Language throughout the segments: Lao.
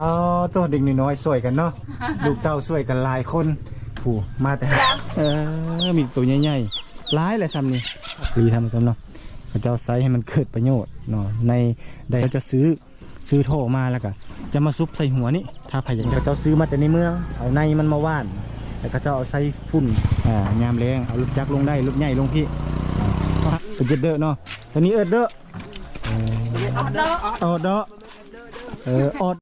ອໍ ໂຕເດັກນ້ອຍໆຊ່ວຍກັນເນາະ ລູກເຕົ້າຊ່ວຍກັນຫຼາຍຄົນ ຜູ້ມາແຕ່ ເອີ ມີໂຕໃຫຍ່ໆ ຫຼາຍແຫຼະຊ່ຳນີ້ ດີທ່ານຜູ້ຊົມເນາະ ເຂົາເຈົ້າໃຊ້ໃຫ້ມັນເກີດປະໂຫຍດເນາະ ໃນໃດ ເຂົາເຈົ້າຊື້ ຊື້ທໍ່ມາແລ້ວກະຈະມາຊຸບໃສ່ຫົວນີ້ ຖ້າໃຜຢາກ ເຂົາເຈົ້າຊື້ມາແຕ່ໃນເມືອງ ເອົາໃນມັນມາຫວ່ານ ແລ້ວເຂົາເຈົ້າເອົາໃສ່ຝຸ່ນ ອ່າ ຍາມແລ້ງ ເອົາລົດຈັກລົງໄດ້ ລົດໃຫຍ່ລົງພີ້ ເປັນເຈັດເດີເນາະ ຕົວນີ້ເອິດເດີ ເອີ ອອດເດີ ເອີ ອອດ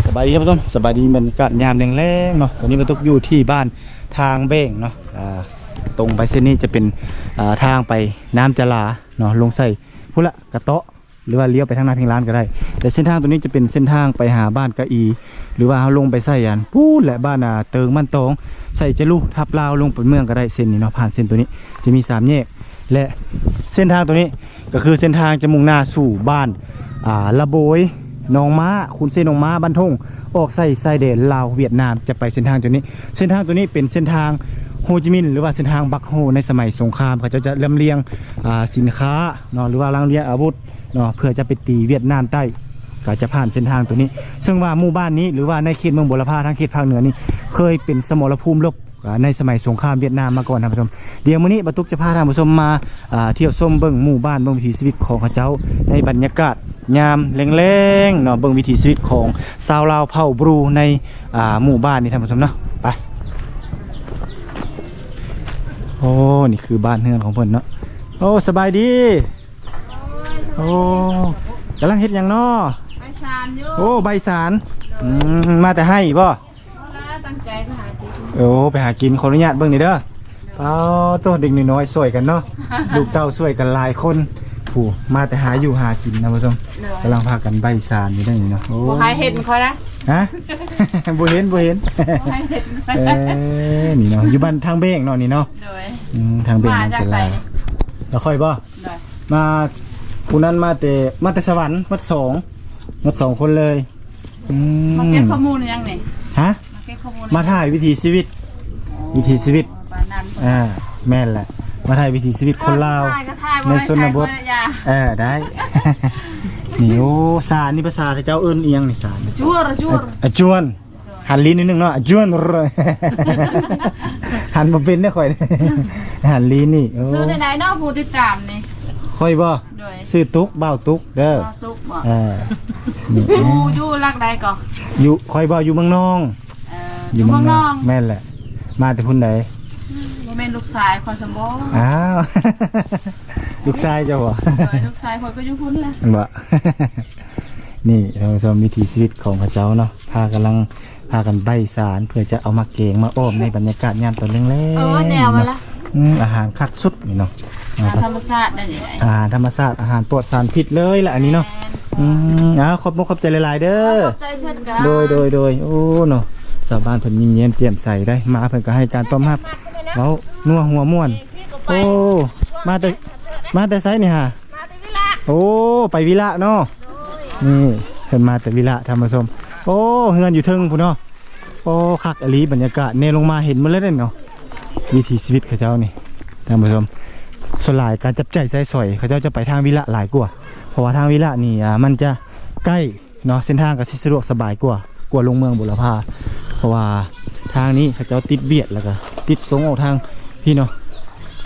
ສະບາຍດີທ່ານຜູ້ຊົມ ສະບາຍດີ ບັນຍາກາດຍາມແລງໆເນາະ ຕອນນີ້ມາຕົກຢູ່ທີ່ບ້ານທາງແບງເນາະ ອ່າ ຕົງໄປເສັ້ນນີ້ຈະເປັນ ອ່າ ທາງໄປນ້ຳຈະລາເນາະ ລົງໃສ່ພຸ້ນລະ ກະເຕາະ ຫຼືວ່າລ້ຽວໄປທາງໜ້າເພງລານກໍໄດ້ ແຕ່ເສັ້ນທາງຕົວນີ້ຈະເປັນເສັ້ນທາງໄປຫາບ້ານກະອີ ຫຼືວ່າເຮົາລົງໄປໃສ່ອັນພຸ້ນແຫຼະ ບ້ານ ອ່າ ເຕີງ ບ້ານຕອງ ໃສ່ຈະລຸ ທັບລາວ ລົງໄປເມືອງກໍໄດ້ ເສັ້ນນີ້ເນາະ ຜ່ານເສັ້ນຕົວນີ້ຈະມີສາມແຍກ ແລະ ເສັ້ນທາງຕົວນີ້ກໍຄືເສັ້ນທາງຈະມຸ່ງໜ້າສູ່ບ້ານ ອ່າ ລະໂບຍ ໜອງມ້າ ຂຸນເຊນໜອງມ້າ ບ້ານທົ່ງ ອອກໃສ່ຊາຍແດນລາວຫວຽດນາມ ຈະໄປເສັ້ນທາງຕົວນີ້ ເສັ້ນທາງຕົວນີ້ເປັນເສັ້ນທາງໂຮຈິມິນ ຫຼືວ່າເສັ້ນທາງບັກໂຮໃນສະໄໝສົງຄາມ ເຂົາເຈົ້າຈະລຳລຽງ ອ່າ ສິນຄ້າເນາະ ຫຼືວ່າລຳລຽງອາວຸດເນາະ ເພື່ອຈະໄປຕີຫວຽດນາມໃຕ້ ກໍຈະຜ່ານເສັ້ນທາງຕົວນີ້ ເຊິ່ງວ່າໝູ່ບ້ານນີ້ ຫຼືວ່າໃນເຂດເມືອງບົວລະພາ ທາງເຂດພາກເໜືອນີ້ ເຄີຍເປັນສະໝໍລະພູມລົບ ອ່າ ໃນສະໄໝສົງຄາມຫວຽດນາມມາກ່ອນ ທ່ານຜູ້ຊົມ. ດຽວມື້ນີ້ ບ່າວຕຸກຈະພາທ່ານຜູ້ຊົມມາ ອ່າ ທ່ຽວຊົມເບິ່ງໝູ່ບ້ານ ເບິ່ງວິຖີຊີວິດຂອງເຂົາເຈົ້າ ໃນບັນຍາກາດຍາມແລງໆເນາະ ເບິ່ງວິຖີຊີວິດຂອງຊາວລາວເຜົ່າບຣູໃນ ອ່າ ໝູ່ບ້ານນີ້ ທ່ານຜູ້ຊົມເນາະ ໄປ. ໂອ້ ນີ້ຄືບ້ານເຮືອນຂອງເພິ່ນເນາະ. ໂອ້ ສະບາຍດີ. ໂອ້ ກຳລັງເຮັດຫຍັງເນາະ? ໃບສານຢູ່. ໂອ້ ໃບສານ. ອືມ ມາແຕ່ໄຮ່ບໍ່? ບໍ່ລະ ຕັ້ງໃຈໄປຫາກິນ. ໂອ້ ໄປຫາກິນ ຂໍອະນຸຍາດເບິ່ງນີ້ເດີ. ອໍ ໂຕເດັກນ້ອຍໆຊ່ວຍກັນເນາະ ລູກເຕົ້າຊ່ວຍກັນຫຼາຍຄົນ ຜູ້ມາແຕ່ຫາຢູ່ຫາກິນນະ ທ່ານຜູ້ຊົມ. ໂດຍ ກຳລັງພາກັນໃບສານຢູ່ເດ້ນີ້ເນາະ. ໂອ້ ບໍ່ໃຫ້ເຫັນຂ້ອຍນະ. ຮະ? ບໍ່ເຫັນ ບໍ່ເຫັນ ບໍ່ໃຫ້ເຫັນ. ເອີ ນີ້ເນາະ ຢູ່ບ້ານທາງແບງເນາະນີ້ເນາະ. ໂດຍ ອືມ ທາງແບງ ມາຈາກໃສ? ແລ້ວຂ້ອຍບໍ່? ໂດຍ ມາ ຜູ້ນັ້ນມາແຕ່ ມາແຕ່ສະຫວັນ ໝົດສອງ ໝົດສອງຄົນເລີຍ. ອືມ ມາເກັບຂໍ້ມູນຫຍັງນີ້? ຮະ? ມາເກັບຂໍ້ມູນ ມາຖ່າຍວິຖີຊີວິດ. ອໍ ວິຖີຊີວິດ ບ້ານນັ້ນ. ອ່າ ແມ່ນແຫຼະ ມາຖ່າຍວິຖີຊີວິດຄົນລາວ ເອີ ໃນຊົນນະບົດ. ເອີ ໄດ້. ນີ້ ໂອ້ ສານນີ້ພາສາເຈົ້າເອີ້ນອີ່ຫຍັງນີ້? ສານ ຈວນ ຈວນ ອາ ຈວນ. ຫັນລີນນິດໜຶ່ງເນາະ ອາ ຈວນ. ຫັນບໍ່ເປັນເດ້ຂ້ອຍ ຫັນລີນນີ້. ໂອ້ ຊື່ໃດເນາະ ຜູ້ຕິດຕາມນີ້? ຂ້ອຍບໍ່? ໂດຍ ຊື່ຕຸກ ບ່າວຕຸກເດີ. ບ່າວຕຸກບໍ່? ເອີ ຢູ່ ຢູ່ຫຼັກໃດກໍ? ຢູ່ ຂ້ອຍບໍ່ ຢູ່ເມືອງນອງ. ເອີ ຢູ່ເມືອງນອງ. ແມ່ນແຫຼະ ມາແຕ່ພຸ້ນໃດ? ອືມ ບໍ່ແມ່ນລູກຊາຍຂ້ອຍຊັ້ນບໍ່? ອ້າວ ລູກຊາຍເຈົ້າບໍ່? ໂດຍ ລູກຊາຍຂ້ອຍກໍຢູ່ພຸ້ນແຫຼະ. ບໍ່ ນີ້ທ່ານຜູ້ຊົມ ວິຖີຊີວິດຂອງເຂົາເຈົ້າເນາະ ພາກຳລັງ ພາກັນໃບສານ ເພື່ອຈະເອົາມາແກງມາອ້ອມໃນບັນຍາກາດຍາມຕອນແລງໆ. ເອີ ແນວມາລະ. ອືມ ອາຫານຄັກສຸດນີ້ເນາະ. ອາຫານທຳມະຊາດໄດ້ນີ້. ອາຫານທຳມະຊາດ ອາຫານປອດສານພິດເລີຍລະອັນນີ້ເນາະ. ແມ່ນ. ອືມ ອ້າວ ຂອບມຸກຂອບໃຈຫຼາຍໆເດີ. ຂອບໃຈເຊັ່ນກັນ. ໂດຍ ໂດຍ ໂດຍ. ໂອ້ ເນາະ ຊາວບ້ານເພິ່ນຍິ້ມແຍ້ມແຈ່ມໃສໄດ໋ ມາເພິ່ນກໍໃຫ້ການຕ້ອນຮັບ ເວົ້ານົວຫົວມ່ວນ. ໂອ້ ມາແຕ່ ມາແຕ່ໃສນີ້ຫາ? ມາແຕ່ວິລະ. ໂອ້ ໄປວິລະເນາະ. ໂດຍ ນີ້ເພິ່ນມາແຕ່ວິລະ ທ່ານຜູ້ຊົມ. ໂອ້ ເຮືອນຢູ່ເທິງພຸ້ນເນາະ. ໂອ້ ຄັກອີ່ຫຼີ ບັນຍາກາດແນວລົງມາເຫັນໝົດເລີຍເນາະ ວິຖີຊີວິດເຂົາເຈົ້ານີ້ ທ່ານຜູ້ຊົມ. ສ່ວນຫຼາຍການຈັບຈ່າຍໃຊ້ສອຍເຂົາເຈົ້າຈະໄປທາງວິລະຫຼາຍກວ່າ ເພາະວ່າທາງວິລະນີ້ ອ່າ ມັນຈະໃກ້ເນາະ ເສັ້ນທາງກໍຊິສະດວກສະບາຍກວ່າ ກວ່າລົງເມືອງບົວລະພາ. ເພາະວ່າທາງນີ້ເຂົາເຈົ້າຕິດວຽດ ແລ້ວກໍຕິດສົ່ງອອກທາງພີ້ເນາະ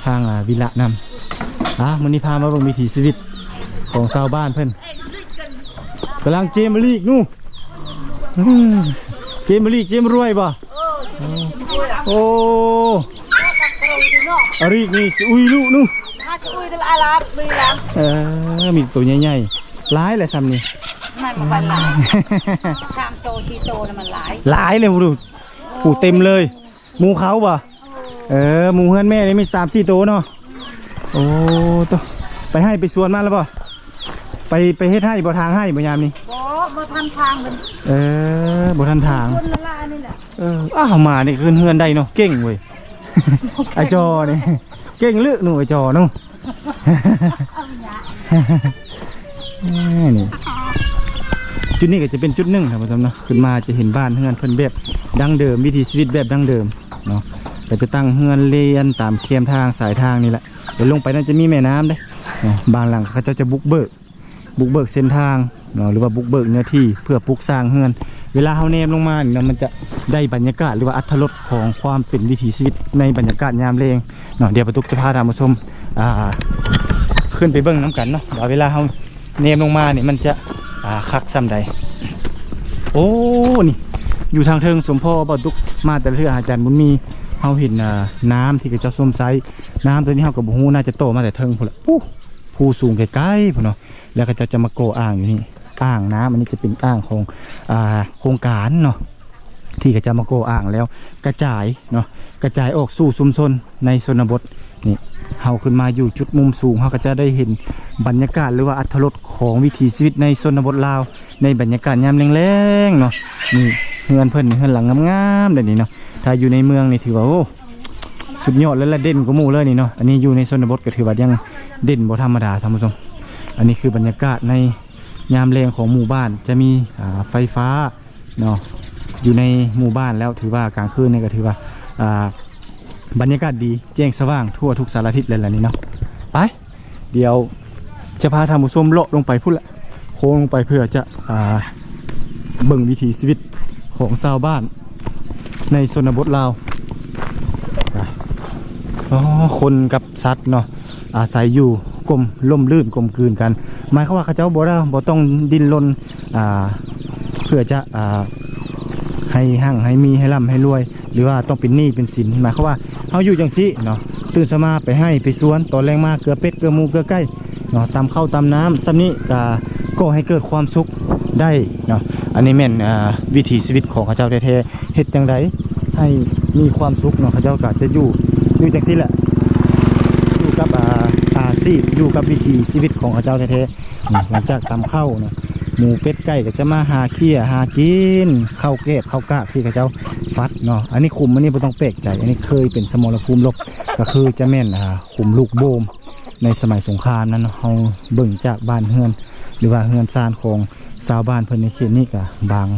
ທາງ ອ່າ ວິລະນຳ. ອ່າ ມື້ນີ້ພາມາເບິ່ງວິຖີຊີວິດຂອງຊາວບ້ານເພິ່ນ ກຳລັງເຈມມາລີກນູ່ ອືມ ເຈມມາລີກ ເຈມມາລວຍບໍ່? ໂອ້ ອາລີກນີ້ຊິອຸຍລຸນູ່ ເອີ ມີໂຕໃຫຍ່ໆ ຫຼາຍແຫຼະຊ່ຳນີ້ ມັນບໍ່ຄ່ອຍຫຼາຍ ສາມໂຕສີ່ໂຕນະມັນຫຼາຍ ຫຼາຍເລີຍ ໂອ້ ເຕັມເລີຍ. ໝູເຂົາບໍ່? ເອີ ໝູເຮືອນແມ່ນີ້ມີສາມສີ່ໂຕເນາະ. ໂອ້ ໂຕ ໄປໄຮ່ໄປສວນມາແລ້ວບໍ່? ໄປ ໄປເຮັດໄຮ່ບໍ່ ຖາງໄຮ່ບໍ່ຍາມນີ້? ບໍ່ ບໍ່ທັນຖາງເພິ່ນ ເອີ ບໍ່ທັນຖາງ ຄົນລະລະອັນນີ້ແຫຼະ. ເອີ ອ້າວ ມານີ້ຂຶ້ນເຮືອນໄດ້ເນາະ ເກັ່ງເວີຍ ອາຈໍນີ້ ເກັ່ງລຶໜູອາຈໍເນາະ. ນີ້ ຈຸດນີ້ກໍຈະເປັນຈຸດໜຶ່ງທ່ານຜູ້ຊົມເນາະ ຂຶ້ນມາຈະເຫັນບ້ານເຮືອນເພິ່ນແບບດັ້ງເດີມ ວິຖີຊີວິດແບບດັ້ງເດີມເນາະ ກໍຈະຕັ້ງເຮືອນລຽນຕາມແຄມທາງສາຍທາງນີ້ແຫຼະ ແລ້ວລົງໄປນັ້ນຈະມີແມ່ນ້ຳເດ້ເນາະ. ບາງຫຼັງເຂົາເຈົ້າຈະບຸກເບີກ ບຸກເບີກເສັ້ນທາງເນາະ ຫຼືວ່າບຸກເບີກເນື້ອທີ່ເພື່ອປຸກສ້າງເຮືອນ. ເວລາເຮົາແນມລົງມານີ້ເນາະ ມັນຈະໄດ້ບັນຍາກາດ ຫຼືວ່າອັດຖະລົດຂອງຄວາມເປັນວິຖີຊີວິດໃນບັນຍາກາດຍາມແລງເນາະ. ດຽວປາຕຸກຈະພາທ່ານຜູ້ຊົມ ອ່າ ຂຶ້ນໄປເບິ່ງນຳກັນເນາະ ວ່າເວລາເຮົາແນມລົງມານີ້ມັນຈະ ອ່າ ຄັກຊ່ຳໃດ. ໂອ້ ນີ້ຢູ່ທາງເທິງສົມພໍ ປາຕຸກມາແຕ່ລະເທື່ອ ອາຈານບຸນມີ ເຮົາເຫັນ ອ່າ ນ້ຳທີ່ເຂົາເຈົ້າຊົມໃຊ້ ນ້ຳໂຕນີ້ເຮົາກໍບໍ່ຮູ້ ໜ້າຈະຕໍ່ມາແຕ່ເທິງພຸ້ນລະ ປູ້ ພູສູງໄກໆພຸ້ນເນາະ. ແລ້ວເຂົາເຈົ້າຈະມາກໍ່ອ່າງຢູ່ນີ້ ອ່າງນ້ຳ ອັນນີ້ຈະເປັນອ່າງຂອງ ອ່າ ໂຄງການເນາະ ທີ່ເຂົາເຈົ້າມາກໍ່ອ່າງແລ້ວກະຈາຍເນາະ ກະຈາຍອອກສູ່ຊຸມຊົນໃນຊົນນະບົດ. ນີ້ ເຮົາຂຶ້ນມາຢູ່ຈຸດມຸມສູງ ເຮົາກໍຈະໄດ້ເຫັນບັນຍາກາດ ຫຼືວ່າອັດຖະລົດຂອງວິຖີຊີວິດໃນຊົນນະບົດລາວ ໃນບັນຍາກາດຍາມແລງໆເນາະ. ນີ້ເຮືອນເພິ່ນ ເຮືອນຫຼັງງາມໆເດ້ນີ້ເນາະ. ຖ້າຢູ່ໃນເມືອງນີ້ຖືວ່າ ໂອ້ ສຸດຍອດເລີຍລະ ເດັ່ນກວ່າໝູ່ເລີຍນີ້ເນາະ. ອັນນີ້ຢູ່ໃນຊົນນະບົດກໍຖືວ່າຍັງເດັ່ນບໍ່ທຳມະດາທ່ານຜູ້ຊົມ. ອັນນີ້ຄືບັນຍາກາດໃນຍາມແລງຂອງໝູ່ບ້ານ ຈະມີ ອ່າ ໄຟຟ້າເນາະ ຢູ່ໃນໝູ່ບ້ານແລ້ວ ຖືວ່າກາງຄືນນີ້ກໍຖືວ່າ ອ່າ ບັນຍາກາດດີ ແຈ້ງສະຫວ່າງທົ່ວທຸກສາລະທິດແລ້ວລະນີ້ເນາະ. ໄປ ດຽວຈະພາທ່ານຜູ້ຊົມເລາະລົງໄປພຸ້ນລະ ໂຄ້ງລົງໄປເພື່ອຈະ ອ່າ ເບິ່ງວິຖີຊີວິດຂອງຊາວບ້ານໃນຊົນນະບົດລາວ. ໄປ ອໍ ຄົນກັບສັດເນາະ ອາໄສຢູ່ກົມ ລົມລື່ນກົມກືນກັນ ໝາຍຄວາມວ່າເຂົາເຈົ້າບໍ່ໄດ້ ບໍ່ຕ້ອງດີ້ນລົນ ອ່າ ເພື່ອຈະ ອ່າ ໃຫ້ຮັ່ງໃຫ້ມີ ໃຫ້ລ່ຳໃຫ້ລວຍ ຫຼືວ່າຕ້ອງເປັນໜີ້ເປັນສິນ. ໝາຍຄວາມວ່າເຮົາຢູ່ຈັ່ງຊີ້ເນາະ ຕື່ນເຊົ້າມາໄປໄຮ່ໄປສວນ ຕອນແລງມາເກືອເປັດເກືອໝູເກືອໄກ່ເນາະ ຕຳເຂົ້າຕຳນ້ຳ ສ່ຳນີ້ກະກໍ່ໃຫ້ເກີດຄວາມສຸກໄດ້ເນາະ. ອັນນີ້ແມ່ນ ອ່າ ວິຖີຊີວິດຂອງເຂົາເຈົ້າແທ້ໆ ເຮັດຈັ່ງໃດໃຫ້ມີຄວາມສຸກເນາະ. ເຂົາເຈົ້າກະຈະຢູ່ ຢູ່ຈັ່ງຊີ້ແຫຼະ ຢູ່ກັບ ອ່າ ອາຊີບ ຢູ່ກັບວິຖີຊີວິດຂອງເຂົາເຈົ້າແທ້ໆ. ນີ້ ຫຼັງຈາກຕຳເຂົ້າເນາະ ໝູເປັດໄກ່ກໍຈະມາຫາເຂ້ຍຫາກິນ ເຂົ້າແກບເຂົ້າກາກທີ່ເຂົາເຈົ້າຟັດເນາະ. ອັນນີ້ຂຸມ ອັນນີ້ບໍ່ຕ້ອງແປກໃຈ ອັນນີ້ເຄີຍເປັນສະໝໍລະພູມລົບ ກໍຄືຈະແມ່ນ ອ່າ ຂຸມລູກໂບມໃນສະໄໝສົງຄາມນັ້ນເນາະ. ເຮົາເບິ່ງຈາກບ້ານເຮືອນ ຫຼືວ່າເຮືອນຊານຂອງຊາວບ້ານເພິ່ນໃນເຂດນີ້ ກໍບາງ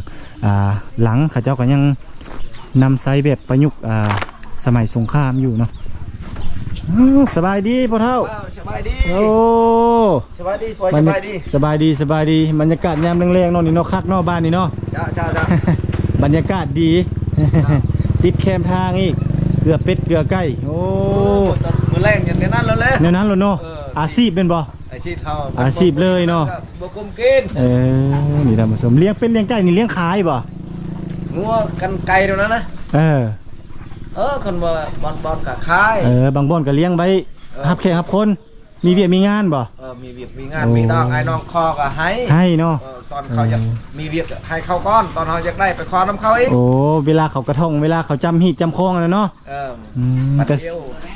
ອ່າ ຫຼັງເຂົາເຈົ້າກໍຍັງ ນຳໃຊ້ແບບປະຍຸກ ອ່າ ສະໄໝສົງຄາມຢູ່ເນາະ. ອ້າວ ສະບາຍດີພໍ່ເຖົ້າ. ອ້າວ ສະບາຍດີ. ໂອ້ ສະບາຍດີ ສະບາຍດີ ສະບາຍດີ ສະບາຍດີ. ບັນຍາກາດຍາມແລງໆເນາະ ນີ້ເນາະ ຄັກເນາະ ບ້ານນີ້ເນາະ. ເຈົ້າ ເຈົ້າ ເຈົ້າ ບັນຍາກາດດີ. ເຈົ້າ ຕິດແຄມທາງອີກ ເກືອເປັດເກືອໄກ່. ໂອ້ ໂອ້ ຕອນມື້ແລງຢ່າງແນວນັ້ນແລ້ວແຫຼະ ແນວນັ້ນແລ້ວເນາະ. ເອີ ອາຊີບແມ່ນບໍ່? ອາຊີບເຮົາ ອາຊີບເລີຍເນາະ ບໍ່ກຸມກິນ. ເອີ ນີ້ທ່ານຜູ້ຊົມ ລ້ຽງເປັດລ້ຽງໄກ່ນີ້ລ້ຽງຂາຍບໍ່? ງົວກັນໄກ່ເທົ່ານັ້ນນະ. ເອີ ເອີ ຄັນວ່າບາງບ່ອນກໍຂາຍ. ເອີ ບາງບ່ອນກໍລ້ຽງໄວ້ ເອີ ຮັບແຂກຮັບຄົນ ມີວຽກມີງານບໍ່? ເອີ ມີວຽກມີງານ ໂອ້ ມີນ້ອງອ້າຍນ້ອງຂໍກໍໃຫ້ ໃຫ້ເນາະ. ເອີ ຕອນເຂົາຢາກ ເອີ ມີວຽກໃຫ້ເຂົາກ່ອນ ຕອນເຮົາຢາກໄດ້ໄປຂໍນຳເຂົາອີກ. ໂອ້ ເວລາເຂົາກະທ່ອງ ເວລາເຂົາຈຳຮີດຈຳຄອງຫັ້ນນະເນາະ. ເອີ ອືມ ແຕ່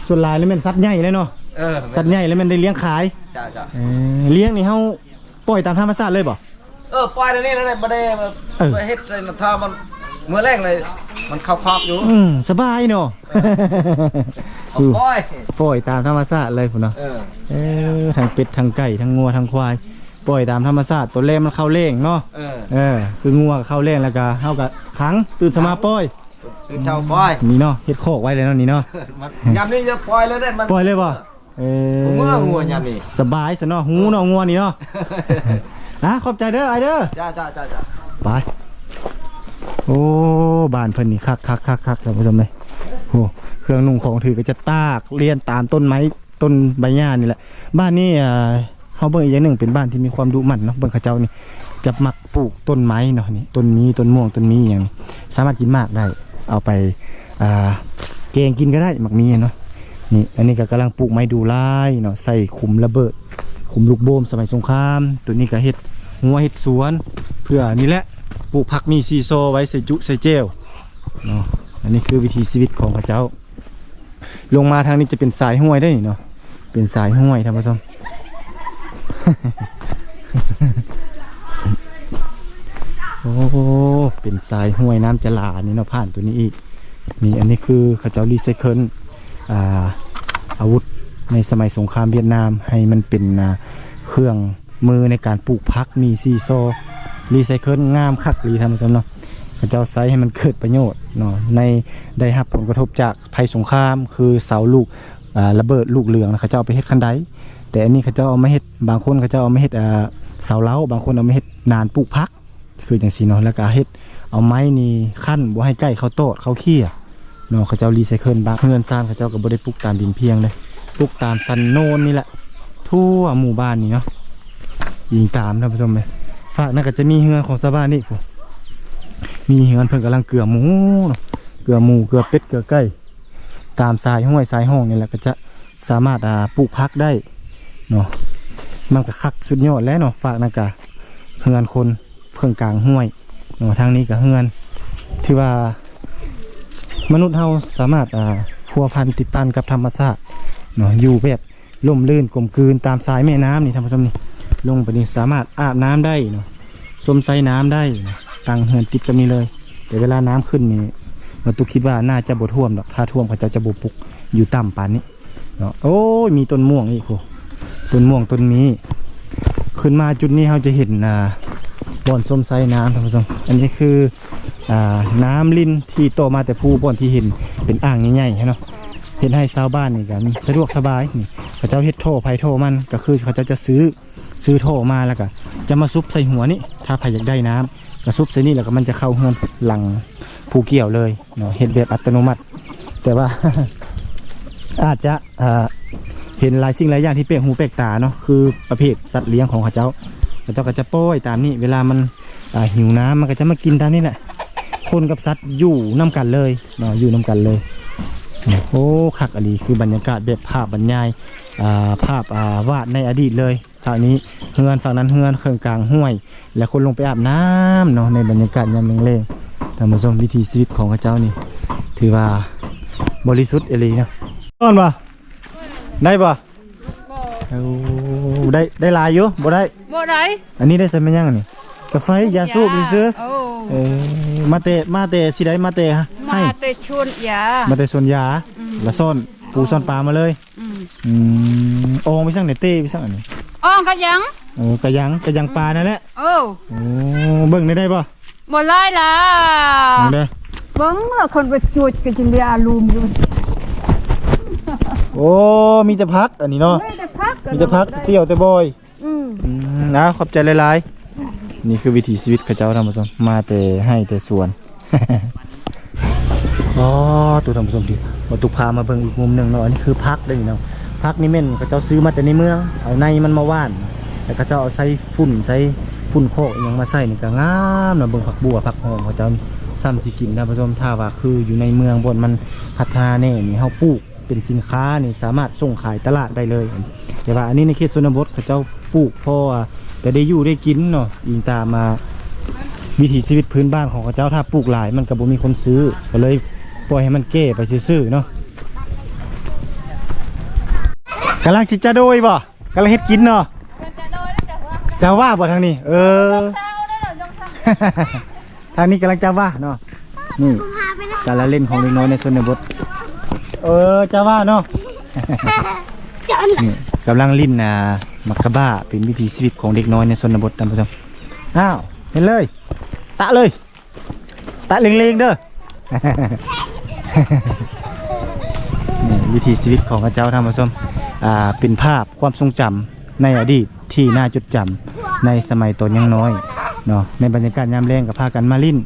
ສ່ວນຫຼາຍແລ້ວແມ່ນສັດໃຫຍ່ແຫຼະເນາະ. ເອີ ແມ່ນ ສັດໃຫຍ່ແລ້ວແມ່ນໄດ້ລ້ຽງຂາຍ. ເຈົ້າ ເຈົ້າ ເອີ ລ້ຽງນີ້ເຮົາປ່ອຍຕາມທຳມະຊາດເລີຍບໍ່? ເອີ ປ່ອຍແນວນີ້ແຫຼະ ບໍ່ໄດ້ ເອີ ໄປເຮັດໃນຖ້າມັນ ມື້ແລກເລີຍ ມັນເຂົ້າຄອກຢູ່. ອືມ ສະບາຍເນາະ. ເອີ ເອົາປ່ອຍ ປ່ອຍຕາມທຳມະຊາດເລີຍພຸ້ນເນາະ. ເອີ ເອີ ທັງເປັດ ທັງໄກ່ ທັງງົວ ທັງຄວາຍ ປ່ອຍຕາມທຳມະຊາດ ຕອນແລງມັນເຂົ້າແລ້ງເນາະ. ເອີ ເອີ ຄືງົວເຂົ້າແລ້ງ ແລ້ວກະເຮົາກະຂັງ ຕື່ນເຊົ້າມາປ່ອຍ ຕື່ນເຊົ້າປ່ອຍ. ນີ້ເນາະ ເຮັດຄອກໄວ້ແລ້ວເນາະນີ້ເນາະ. ມັນ ຍາມນີ້ຈະປ່ອຍເລີຍເດ້ ມັນ ປ່ອຍເລີຍບໍ່? ເອີ ເອີ ບໍ່ເມືອງົວຍາມນີ້ ສະບາຍຊະເນາະ ຮູ້ເນາະ ເອີ ງົວນີ້ເນາະ. ອ່າ ຂອບໃຈເດີອ້າຍເດີ. ຈ້າ ຈ້າ ຈ້າ ໄປ. ໂອ້ ບ້ານເພິ່ນນີ້ຄັກໆໆໆ ທ່ານຜູ້ຊົມເອີຍ. ໂອ້ ເຄື່ອງນຸ່ງຂອງຖືກະຈະຕາກລຽນຕາມຕົ້ນໄມ້ ຕົ້ນໃບຫຍ້ານີ້ແຫຼະ. ບ້ານນີ້ ອ່າ ເຮົາເບິ່ງອີກຢ່າງໜຶ່ງ ເປັນບ້ານທີ່ມີຄວາມດຸໝັ່ນເນາະ. ເບິ່ງເຂົາເຈົ້ານີ້ຈະມັກປູກຕົ້ນໄມ້ເນາະ ນີ້ ຕົ້ນມີ ຕົ້ນມ່ວງ ຕົ້ນມີຫຍັງນີ້ ສາມາດກິນໝາກໄດ້ ເອົາໄປ ອ່າ ແກງກິນກໍໄດ້ ໝາກມີເນາະ. ນີ້ ອັນນີ້ກໍກຳລັງປູກໄມ້ດູ່ລາຍເນາະ ໃສ່ຂຸມລະເບີດ ຂຸມລູກໂບມສະໄໝສົງຄາມ. ໂຕນີ້ກໍເຮັດຮົ້ວເຮັດສວນ ເພື່ອນີ້ແຫຼະ ປູກຜັກມີຊີຊໍໄວ້ໃສ່ຈຸໃສ່ແຈ່ວເນາະ. ອັນນີ້ຄືວິຖີຊີວິດຂອງເຂົາເຈົ້າ. ລົງມາທາງນີ້ຈະເປັນສາຍຫ້ວຍເດ້ນີ້ເນາະ ເປັນສາຍຫ້ວຍ ທ່ານຜູ້ຊົມ. ໂອ້ ເປັນສາຍຫ້ວຍນ້ຳຈະຫຼານີ້ເນາະ ຜ່ານໂຕນີ້ອີກ. ນີ້ ອັນນີ້ຄືເຂົາເຈົ້າຣີໄຊເຄິນ ອ່າ ອາວຸດໃນສະໄໝສົງຄາມຫວຽດນາມ ໃຫ້ມັນເປັນ ອ່າ ເຄື່ອງມືໃນການປູກຜັກ ມີຊີຊໍ ຣີໄຊເຄິນ ງາມຄັກອີ່ຫຼີ ທ່ານຜູ້ຊົມເນາະ. ເຂົາເຈົ້າໃຊ້ໃຫ້ມັນເກີດປະໂຫຍດເນາະ ໃນໄດ້ຮັບຜົນກະທົບຈາກໄພສົງຄາມ ຄືເສົາລູກ ອ່າ ລະເບີດລູກເຫຼືອງນະ ເຂົາເຈົ້າເອົາໄປເຮັດຄັນໄດ. ແຕ່ອັນນີ້ເຂົາເຈົ້າເອົາມາເຮັດ ບາງຄົນເຂົາເຈົ້າເອົາມາເຮັດ ອ່າ ເສົາເລົ້າ ບາງຄົນເອົາມາເຮັດນານປູກຜັກ ຄືຈັ່ງຊີ້ເນາະ. ແລ້ວກໍເຮັດເອົາໄມ້ນີ້ຄັ້ນບໍ່ໃຫ້ໄກ່ເຂົ້າຕອດເຂົ້າເຂ້ຍເນາະ. ເຂົາເຈົ້າຣີໄຊເຄິນ ບາງເຮືອນຊານເຂົາເຈົ້າກໍບໍ່ໄດ້ປຸກຕາມດິນພຽງເດ້ ປຸກຕາມສັນໂນນນີ້ແຫຼະ ທົ່ວໝູ່ບ້ານນີ້ເນາະ. ອີງຕາມ ທ່ານຜູ້ຊົມເອີຍ ຟາກນັ້ນກໍຈະມີເຮືອນຂອງຊາວບ້ານອີກ ມີເຮືອນເພິ່ນກຳລັງເກືອໝູເນາະ ເກືອໝູ ເກືອເປັດ ເກືອໄກ່ ຕາມສາຍຫ້ວຍສາຍຮ່ອງນີ້ແຫຼະ ກໍຈະສາມາດ ອ່າ ປູກຜັກໄດ້ເນາະ. ມັນກໍຄັກສຸດຍອດແຫຼະເນາະ. ຟາກນັ້ນກະເຮືອນຄົນເຄິ່ງກາງຫ້ວຍເນາະ ທາງນີ້ກະເຮືອນ. ຖືວ່າມະນຸດເຮົາສາມາດ ອ່າ ພົວພັນຕິດພັນກັບທຳມະຊາດເນາະ ຢູ່ແບບ ຮົ່ມລື່ນກົມກືນຕາມສາຍແມ່ນ້ຳນີ້ ທ່ານຜູ້ຊົມນີ້ ລົງໄປນີ້ສາມາດອາບນ້ຳໄດ້ເນາະ ຊົມໃຊ້ນ້ຳໄດ້ເນາະ ຕັ້ງເຮືອນຕິດກັບນີ້ເລີຍ. ແຕ່ເວລານ້ຳຂຶ້ນນີ້ ມາຕຸຄິດວ່າໜ້າຈະບໍ່ຖ້ວມດອກ ຖ້າຖ້ວມເຂົາເຈົ້າຈະບໍ່ປຸກຢູ່ຕ່ຳປານນີ້ເນາະ. ໂອ້ຍ ມີຕົ້ນມ່ວງອີກພຸ້ນ ຕົ້ນມ່ວງຕົ້ນມີ. ຂຶ້ນມາຈຸດນີ້ເຮົາຈະເຫັນ ອ່າ ບ່ອນຊົມໃຊ້ນ້ຳ ທ່ານຜູ້ຊົມ. ອັນນີ້ຄື ອ່າ ນ້ຳລິນທີ່ຕໍ່ມາແຕ່ພູ ບ່ອນທີ່ເຫັນເປັນອ່າງໃຫຍ່ໆຫັ້ນເນາະ ເຮັດໃຫ້ຊາວບ້ານນີ້ກໍສະດວກສະບາຍ. ນີ້ເຂົາເຈົ້າເຮັດທໍ່ໃຜທໍ່ມັນ ກໍຄືເຂົາເຈົ້າຈະຊື້ ຊື້ທໍ່ມາ ແລ້ວກໍຈະມາຊຸບໃສ່ຫົວນີ້ ຖ້າໃຜຢາກໄດ້ນ້ຳກໍຊຸບໃສ່ນີ້ ແລ້ວກໍມັນຈະເຂົ້າເຮືອນຫຼັງຜູ້ກ່ຽວເລີຍເນາະ ເຮັດແບບອັດຕະໂນມັດ. ແຕ່ວ່າ ອາດຈະ ອ່າ ເຫັນຫຼາຍສິ່ງຫຼາຍຢ່າງທີ່ແປກຫູແປກຕາເນາະ ຄືປະເພດສັດລ້ຽງຂອງເຂົາເຈົ້າ ເຂົາເຈົ້າກໍຈະປ່ອຍຕາມນີ້ ເວລາມັນ ອ່າ ຫິວນ້ຳ ມັນກໍຈະມາກິນຕາມນີ້ແຫຼະ. ຄົນກັບສັດຢູ່ນຳກັນເລີຍເນາະ ຢູ່ນຳກັນເລີຍ. ໂອ້ ຄັກອີ່ຫຼີ ຄືບັນຍາກາດແບບພາບບັນຍາຍ ອ່າ ພາບ ອ່າ ວາດໃນອະດີດເລີຍ. ທາງນີ້ເຮືອນ ຝັ່ງນັ້ນເຮືອນ ເຄິ່ງກາງຫ້ວຍ ແລະ ຄົນລົງໄປອາບນ້ຳເນາະ ໃນບັນຍາກາດຍາມແລງໆ. ທ່ານຜູ້ຊົມ ວິຖີຊີວິດຂອງເຂົາເຈົ້ານີ້ ຖືວ່າບໍລິສຸດອີ່ຫຼີເນາະ. ກ່ອນບໍ່? ໄດ້ບໍ່? ບໍ່ ໂອ້ ໄດ້ ໄດ້ຫຼາຍຢູ່ ບໍ່ໄດ້ ບໍ່ໄດ້. ອັນນີ້ໄດ້ໃສ່ແມ່ນຫຍັງອັນນີ້? ກາໄຟ ຢາສູບຊື່ໆ. ໂອ້ ເອີ ມາແຕ່ ມາແຕ່ຊິໃດ ມາແຕ່ ມາ ໃຫ້ ແຕ່ສວນຢາ ມາແຕ່ສວນຢາ. ອືມ ລະຊ້ອນປູຊ້ອນປາມາເລີຍ. ອືມ ອືມ ອອງໄປສັງນີ້ ເຕະໄປສັງອັນນີ້? ອອງກະຍັງ ເອີ ກະຍັງ ກະຍັງປານັ້ນແຫຼະ. ເອີ ໂອ້ ເບິ່ງໄດ້ບໍ່? ບໍ່ຫຼາຍລະ ເບິ່ງເດີ ເບິ່ງລະ ຄົນໄປຈູດກະຈິເລອາລູມຢູ່. ໂອ້ ມີແຕ່ຜັກອັນນີ້ເນາະ ມີແຕ່ຜັກ ມີແຕ່ຜັກ ຕຽວແຕ່ບອຍ. ອືມ ອືມ ເອົາ ຂອບໃຈຫຼາຍໆ. ນີ້ຄືວິຖີຊີວິດເຂົາເຈົ້າ ທ່ານຜູ້ຊົມ ມາແຕ່ໄຮ່ແຕ່ສວນ. ອໍ ໂຕ ທ່ານຜູ້ຊົມ ທີ່ບໍ່ຕຸກພາມາເບິ່ງອີກມຸມໜຶ່ງເນາະ. ອັນນີ້ຄືຜັກເດ້ເນາະ ຜັກນີ້ແມ່ນເຂົາເຈົ້າຊື້ມາແຕ່ໃນເມືອງ ເອົາໃນມັນມາຫວ່ານ ແລ້ວເຂົາເຈົ້າເອົາໃສ່ຝຸ່ນ ໃສ່ຝຸ່ນຄອກອີ່ຫຍັງມາໃສ່ນີ້ກໍງາມເນາະ. ເບິ່ງຜັກບົ່ວ ຜັກຫອມເຂົາເຈົ້ານີ້ ຊ່ຳຊິກິນ ທ່ານຜູ້ຊົມ. ຖ້າວ່າຄືຢູ່ໃນເມືອງ ບ່ອນມັນພັດທະນາແດ່ນີ້ ເຮົາປູກ ເປັນສິນຄ້ານີ້ສາມາດສົ່ງຂາຍຕະຫຼາດໄດ້ເລີຍ. ແຕ່ວ່າອັນນີ້ໃນເຂດຊົນນະບົດເຂົາເຈົ້າປູກ ເພາະວ່າຈະໄດ້ຢູ່ໄດ້ກິນເນາະ ອີງຕາມ ອ່າ ວິຖີຊີວິດພື້ນບ້ານຂອງເຂົາເຈົ້າ. ຖ້າປູກຫຼາຍມັນກໍບໍ່ມີຄົນຊື້ ກໍເລີຍປ່ອຍໃຫ້ມັນແກ່ໄປຊື່ໆເນາະ. ກຳລັງຊິຈະໂດຍບໍ່? ກຳລັງເຮັດກິນເນາະ. ຈະວ່າບໍ່ທາງນີ້? ເອີ ທາງນີ້ກຳລັງຈະວ່າເນາະ. ນີ້ການລະຫຼິ້ນຂອງເດັກນ້ອຍໃນຊົນນະບົດ. ເອີ ຈະວ່າເນາະ. ນີ້ກຳລັງຫຼິ້ນ ອ່າ ໝາກກະບ້າ ເປັນວິຖີຊີວິດຂອງເດັກນ້ອຍໃນຊົນນະບົດ ທ່ານຜູ້ຊົມ. ອ້າວ ເຫັນເລີຍ ຕະເລີຍ ຕະເລງໆເດີ. ນີ້ວິຖີຊີວິດຂອງເຂົາເຈົ້າ ທ່ານຜູ້ຊົມ. ອ່າ ເປັນພາບຄວາມຊົງຈຳໃນອະດີດ ທີ່ໜ້າຈົດຈຳໃນສະໄໝຕອນຍັງນ້ອຍເນາະ. ໃນບັນຍາກາດຍາມແລງກໍພາກັນມາຫຼິ້ນ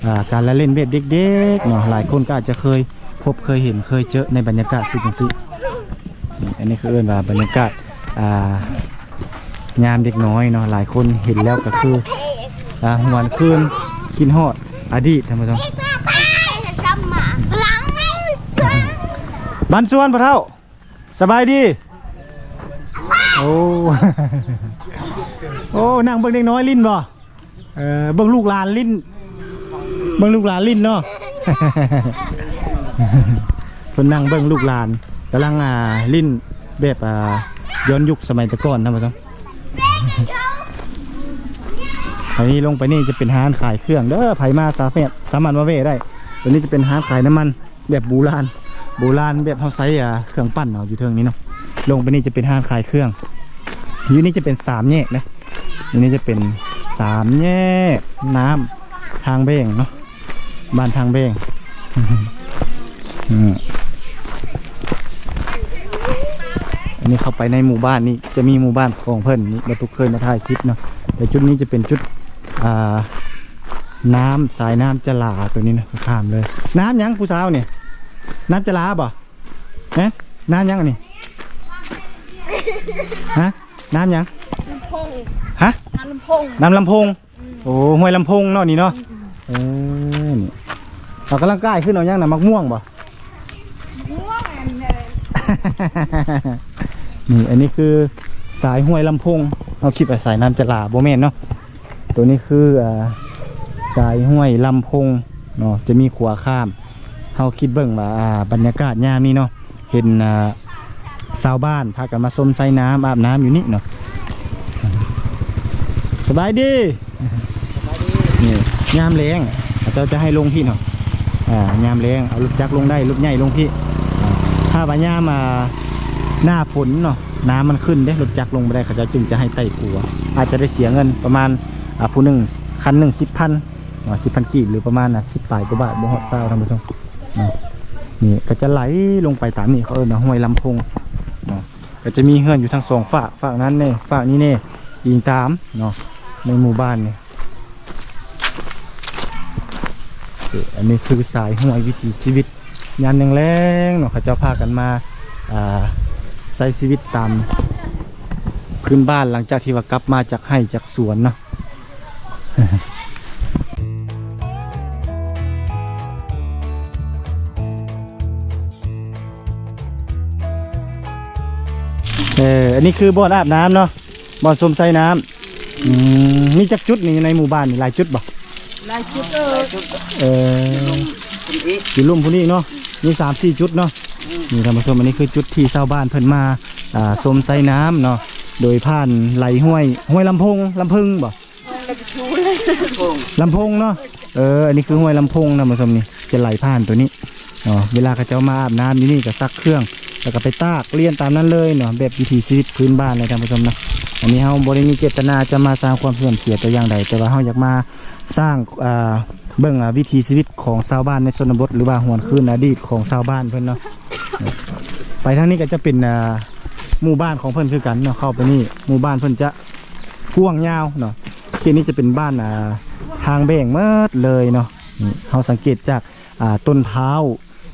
ອ່າ ການລະຫຼິ້ນແບບເດັກໆເນາະ ຫຼາຍຄົນກໍອາດຈະເຄີຍພົບ ເຄີຍເຫັນ ເຄີຍເຈີໃນບັນຍາກາດຄືຈັ່ງຊີ້. ນີ້ ອັນນີ້ຄືເອີ້ນວ່າບັນຍາກາດ ອ່າ ຍາມເດັກນ້ອຍເນາະ ຫຼາຍຄົນເຫັນແລ້ວກໍຄື ອ່າ ຫວນຄືນ ຄິດຮອດອະດີດ ທ່ານຜູ້ຊົມ. ບ້ານສວນພໍ່ເຖົ້າ ສະບາຍດີ. ໂອ້ ໂອ້ ນັ່ງເບິ່ງເດັກນ້ອຍຫຼິ້ນບໍ່? ເອີ ເບິ່ງລູກຫຼານຫຼິ້ນ ເບິ່ງລູກຫຼານຫຼິ້ນເນາະ. ເພິ່ນນັ່ງເບິ່ງລູກຫຼານກຳລັງ ອ່າ ຫຼິ້ນແບບ ອ່າ ຍ້ອນຍຸກສະໄໝແຕ່ກ່ອນນະ ວ່າຊັ້ນ. ອັນນີ້ລົງໄປນີ້ຈະເປັນຮ້ານຂາຍເຄື່ອງເດີ ໃຜມາສາມາດ ສາມາດມາແວ່ໄດ້. ຕົວນີ້ຈະເປັນຮ້ານຂາຍນ້ຳມັນ ແບບບູລານ ໂບລານ ແບບເຮົາໃຊ້ ອ່າ ເຄື່ອງປັ່ນເອົາຢູ່ເທິງນີ້ເນາະ. ລົງໄປນີ້ຈະເປັນຮ້ານຂາຍເຄື່ອງ ຢູ່ນີ້ຈະເປັນສາມແຍກເດ້ ຢູ່ນີ້ຈະເປັນສາມແຍກນ້ຳທາງແບງເນາະ ບ້ານທາງແບງ. ອືມ ອັນນີ້ເຂົ້າໄປໃນໝູ່ບ້ານນີ້ ຈະມີໝູ່ບ້ານຂອງເພິ່ນນີ້ ບໍ່ຕຸກເຄີຍມາຖ່າຍຄລິບເນາະ. ແຕ່ຈຸດນີ້ຈະເປັນຈຸດ ອ່າ ນ້ຳ ສາຍນ້ຳຈະຫຼາ ຕົວນີ້ນະ ຂ້າມເລີຍ. ນ້ຳຫຍັງຜູ້ສາວນີ້? ນ້ຳຈະຫຼາບໍ່? ຮະ? ນ້ຳຫຍັງອັນນີ້? ຮະ? ນ້ຳຫຍັງ? ລຳໂພງ. ຮະ? ນ້ຳລຳໂພງ. ນ້ຳລຳໂພງ. ອືມ ໂອ້ ຫ້ວຍລຳໂພງເນາະນີ້ເນາະ. ອືມ ເອີ ນີ້ອອກກຳລັງກາຍຂຶ້ນເອົາຫຍັງນະ? ໝາກມ່ວງບໍ່? ມ່ວງອັນນີ້. ນີ້ ອັນນີ້ຄືສາຍຫ້ວຍລຳໂພງ ເຮົາຄິດວ່າສາຍນ້ຳຈະຫຼາ ບໍ່ແມ່ນເນາະ. ຕົວນີ້ຄື ອ່າ ສາຍຫ້ວຍລຳໂພງເນາະ ຈະມີຂົວຂ້າມ. ເຮົາຄິດເບິ່ງວ່າ ອ່າ ບັນຍາກາດຍາມນີ້ເນາະ ເຫັນ ອ່າ ຊາວບ້ານພາກັນມາຊົມໄຊນ້ຳ ອາບນ້ຳຢູ່ນີ້ເນາະ. ສະບາຍດີ. ນີ້ ຍາມແລງ ເຂົາເຈົ້າຈະໃຫ້ລົງພີ້ເນາະ. ອ່າ ຍາມແລງເອົາລົດຈັກລົງໄດ້ ລົດໃຫຍ່ລົງພີ້. ອ່າ ຖ້າວ່າຍາມ ອ່າ ໜ້າຝົນເນາະ ນ້ຳມັນຂຶ້ນເດ້ ລົດຈັກລົງບໍ່ໄດ້ ເຂົາເຈົ້າຈຶ່ງຈະໃຫ້ໄຕ່ຂົວ ອາດຈະໄດ້ເສຍເງິນປະມານ ອ່າ ຜູ້ໜຶ່ງ ຄັນໜຶ່ງສິບພັນເນາະ ສິບພັນກີບ ຫຼືປະມານ ອ່າ ສິບປາຍກວ່າບາດ ບໍ່ຮອດຊາວ ທ່ານຜູ້ຊົມເນາະ. ນີ້ກໍຈະໄຫຼລົງໄປຕາມນີ້ ເຂົາເອີ້ນວ່າຫ້ວຍລຳໂພງເນາະ. ກໍຈະມີເຮືອນຢູ່ທັງສອງຟາກ ຟາກນັ້ນແດ່ ຟາກນີ້ແດ່ ອີງຕາມເນາະ ໃນໝູ່ບ້ານນີ້. ເອີ ອັນນີ້ຄືສາຍຫ້ວຍວິຖີຊີວິດຍາມແລງໆເນາະ ເຂົາເຈົ້າພາກັນມາ ອ່າ ໃຊ້ຊີວິດຕາມພື້ນບ້ານ ຫຼັງຈາກທີ່ວ່າກັບມາຈາກໄຮ່ຈາກສວນເນາະ. ເອີ ອັນນີ້ຄືບ່ອນອາບນ້ຳເນາະ ບ່ອນຊົມໄຊນ້ຳ. ອືມ ມີຈັກຈຸດນີ້ໃນໝູ່ບ້ານນີ້? ຫຼາຍຈຸດບໍ່? ຫຼາຍຈຸດເອີ. ເອີ ຢູ່ລຸ່ມພຸ້ນອີກເນາະ ມີສາມສີ່ຈຸດເນາະ. ອືມ ນີ້ທ່ານຜູ້ຊົມ ອັນນີ້ຄືຈຸດທີ່ຊາວບ້ານເພິ່ນມາ ອ່າ ຊົມໄຊນ້ຳເນາະ ໂດຍຜ່ານໄຫຼຫ້ວຍ ຫ້ວຍລຳໂພງ ລຳເພິງບໍ່? ລຳໂພງ ລຳໂພງເນາະ. ເອີ ອັນນີ້ຄືຫ້ວຍລຳໂພງ ທ່ານຜູ້ຊົມ ນີ້ຈະໄຫຼຜ່ານຕົວນີ້ເນາະ. ເວລາເຂົາເຈົ້າມາອາບນ້ຳຢູ່ນີ້ກໍຊັກເຄື່ອງ ແລ້ວກໍໄປຕາກລຽນຕາມນັ້ນເລີຍເນາະ ແບບວິຖີຊີວິດພື້ນບ້ານເລີຍ ທ່ານຜູ້ຊົມເນາະ. ອັນນີ້ເຮົາບໍ່ໄດ້ມີເຈດຕະນາຈະມາສ້າງຄວາມເສື່ອມເສຍແຕ່ຢ່າງໃດ ແຕ່ວ່າເຮົາຢາກມາສ້າງ ອ່າ ເບິ່ງ ອ່າ ວິຖີຊີວິດຂອງຊາວບ້ານໃນຊົນນະບົດ ຫຼືວ່າຫວນຄືນອະດີດຂອງຊາວບ້ານເພິ່ນເນາະ. ໄປທາງນີ້ກໍຈະເປັນ ອ່າ ໝູ່ບ້ານຂອງເພິ່ນຄືກັນເນາະ ເຂົ້າໄປນີ້ໝູ່ບ້ານເພິ່ນຈະກວ້າງຍາວເນາະ. ເຂດນີ້ຈະເປັນບ້ານ ອ່າ ທາງແບງໝົດເລີຍເນາະ. ນີ້ເຮົາສັງເກດຈາກ ອ່າ ຕົ້ນພ້າວ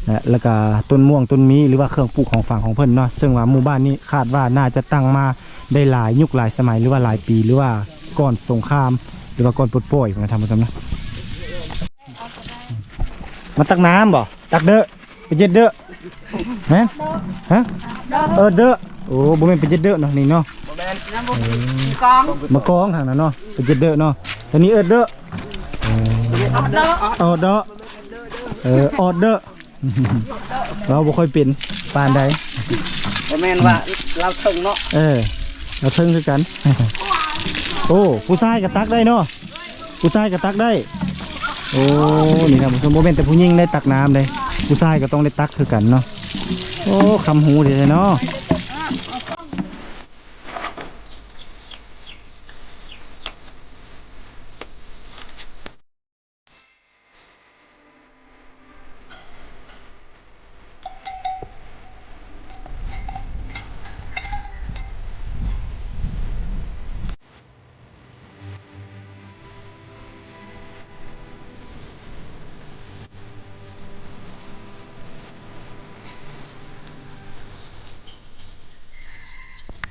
ແລະ ແລ້ວກະຕົ້ນມ່ວງຕົ້ນມີ ຫຼືວ່າເຄື່ອງປູກຂອງຝັງຂອງເພິ່ນເນາະ ເຊິ່ງວ່າໝູ່ບ້ານນີ້ຄາດວ່າໜ້າຈະຕັ້ງມາໄດ້ຫຼາຍຍຸກຫຼາຍສະໄໝ ຫຼືວ່າຫຼາຍປີ ຫຼືວ່າກ່ອນສົງຄາມ ຫຼືວ່າກ່ອນປົດປ່ອຍພຸ້ນນະ ທ່ານຜູ້ຊົມເນາະ. ມາຕັກນ້ຳບໍ່? ຕັກເດີ້ ໄປເຈັດເດີ້ ແມ່ນ? ຮະ? ເອີ ເດີ້. ໂອ້ ບໍ່ແມ່ນໄປເຈັດເດີ້ເນາະ ນີ້ເນາະ. ບໍ່ແມ່ນ ມາກອງ ມາກອງທາງນັ້ນເນາະ ໄປເຈັດເດີ້ເນາະ. ທາງນີ້ເອີ້ນເດີ້ ອອດເດີ້ ເອີ ອອດເດີ້. ເວົ້າບໍ່ຄ່ອຍເປັນປານໃດ. ບໍ່ແມ່ນວ່າລາວເທິງເນາະ. ເອີ ລາວເທິງຄືກັນ. ໂອ້ ຜູ້ຊາຍກໍຕັກໄດ້ເນາະ ຜູ້ຊາຍກໍຕັກໄດ້. ໂອ້ ນີ້ທ່ານຜູ້ຊົມ ບໍ່ແມ່ນແຕ່ຜູ້ຍິງໄດ້ຕັກນ້ຳເດ້ ຜູ້ຊາຍກໍຕ້ອງໄດ້ຕັກຄືກັນເນາະ. ໂອ້ ຄຳຮູ້ແທ້ໆເນາະ.